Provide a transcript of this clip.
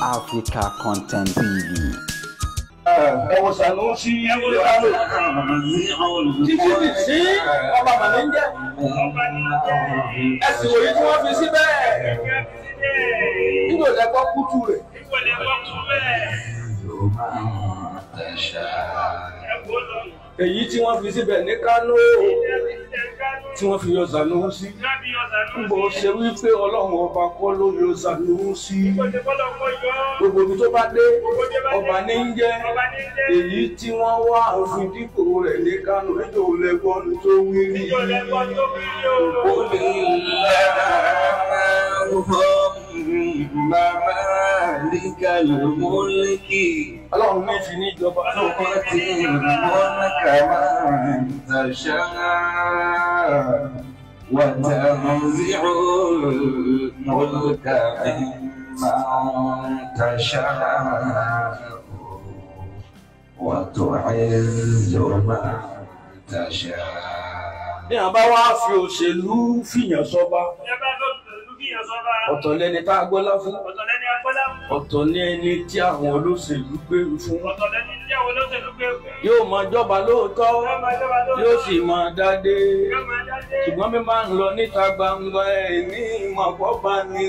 Africa Content TV. Ẹ wo Sanusi Kano títí dì sí ọba màmí ń jẹ ẹ sì wòye tí wọ́n fi síbẹ̀ nígbà tí ẹ gbọ́ kútu rẹ̀. Èyí tí wọ́n fi síbẹ̀ ní Kano tí wọ́n fi yọ Sanusi ń bọ̀ ṣe wípé Ọlọ́run ọba kọ́ ló yọ Sanusi gbogbo ibi tó bá dé ọba ní ń jẹ́ èyí tí wọ́n wá òfin dípò rẹ̀ ní Kano nítorí lẹ́gbọ́n tó wí rí. Ọlọ́run ní fi ní ìjọba. وتنزع الملك ممن تشاء وتعز من تشاء. Ní àbá wá fi òṣèlú fìyàn sọba, ọ̀tọ̀ lẹni tá a gbọ́lá fún, ọ̀tọ̀ ní ẹni tí àwọn olóṣèlú gbé fún. Yóò máa jọba lóòótọ́, yóò sì máa dádé. Ṣùgbọ́n bí máa ń lọ níta gbangba ẹ̀ ní ìmọ̀ àkọ́bá ni.